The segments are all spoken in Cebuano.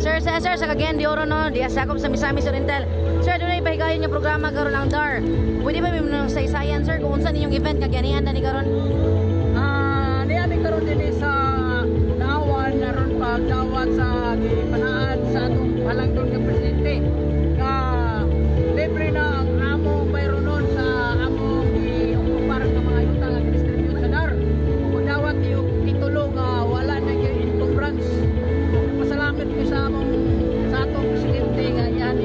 Sir Cesar sa Cagayan de Oro, no, diya sakop sa Misamis Oriental. Sir, dunay pahigayon nga programa karon ang DAR. Pwede ba mi sa saysayan, sir, kung unsa ninyong event nga ganihan na ni karon? Niya mi karon dinhi sa Naawan aron pagdawat sa gipanaad sa atong halangdon nga presidente nga libre na ang among bayronon sa among giokupar nga mga yuta nga gidistribute sa DAR. Ug pagdawat og titulo nga wala na gyud encumbrance. Ug nagpasalamat mi sa among sa atong presidente nga iyan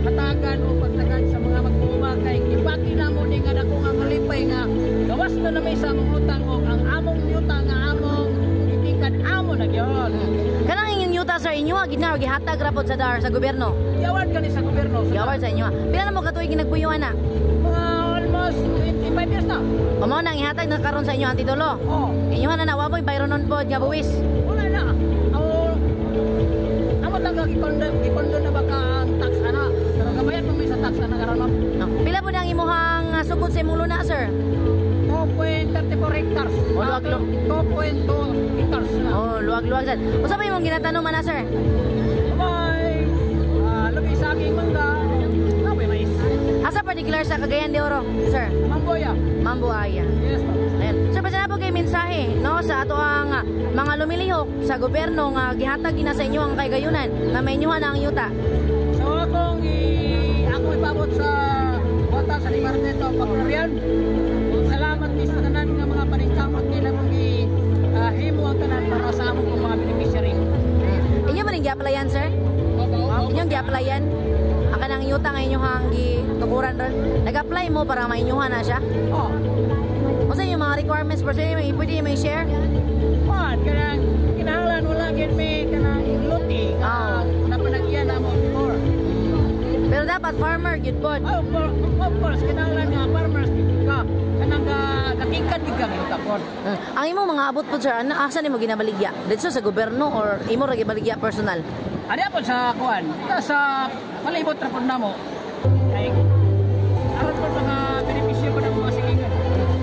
hatagan o pagtagad sa mga mag-uuma kay gibati namo ni nga dako nga kalipay nga gawas na na sa among utang og ang among yuta nga among itikan amo na gyud. Kanang inyong yuta, sir, inyo gid na or gihatag ra pod sa DAR, sa gobyerno? Giaward kani sa gobyerno. Sa Giaward sa inyo. Pila na mo katuig nagpuyo na? Mga almost 25 years na. O mao nang ihatag na karon sa inyo ang titulo. Oh, Inyo na na wa mo'y bayronon pod nga buwis? Wala na. O amo lang nga gikondo na baka ang tax ana. Pero gabayad mo may sa tax ana karon, ma'am. No. Pila pod ang imuhang sukod sa imong luna, sir? 2.34 hectares. Oh, luwag-luwag. 2.2 hectares na. Oh, luwag-luwag sad. Unsa pa imong ginatanom na, sir? May lubi saging, mangga, may mais. Asa particular sa Cagayan de Oro, sir? Mamboya. Mambuaya. Yes, ma'am. Ayan. Sir, basta na po kay mensahe, no, sa ato ang mga lumilihok sa gobyerno nga gihatag gina sa inyo ang kaygayunan nga mainyuhan na ang yuta. So akong ipabot sa bota sa Department of Agrarian. Salamat ni sa tanan nga mga paningkamot nila mong himo ang tanan para sa among mga beneficiary. Inyo ba ning gi-applyan, sir? Inyong gi-applyan? Ang kanang yuta nga inyong gitukuran ron. Nag-apply mo para mainyuhan na siya? Oh, Unsa inyong mga requirements per se? Pwede mo i-share? What kanang kinahanglan wala gyud may kanang ingluti nga napanagyan namo before. Pero dapat farmer gyud pod. Oh, of course kinahanglan nga farmers gyud ka kanang katingkad gyud kang yuta pod. Ang imong mga abot pod, sir, ano asa nimo ginabaligya? Didto sa gobyerno or imo ra gibaligya personal? Ani po sa kuan, sa palibot ra pod namo. Kay aron pod mga benepisyo pod ang mga silingan.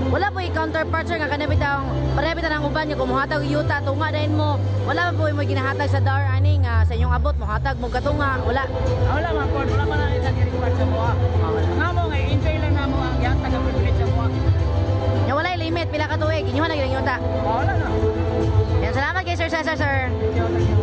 Wala po counterpart, sir, nga kanang bitang pareha bitaw ng uban nga kumuhatag og yuta tunga dayon mo. Wala ba po mo ginahatag sa DAR ani nga sa inyong abot mohatag mo katunga? Wala? Ah, wala man pod, wala man na gi-require sa moa. Nga mo nga enjoy lang namo ang gihatag ang privilege sa moa. Nya wala limit pila ka tuig inyo na gyud ang yuta? Oh, wala na. Yan, salamat kay Sir Cesar, sir. Thank you, thank you.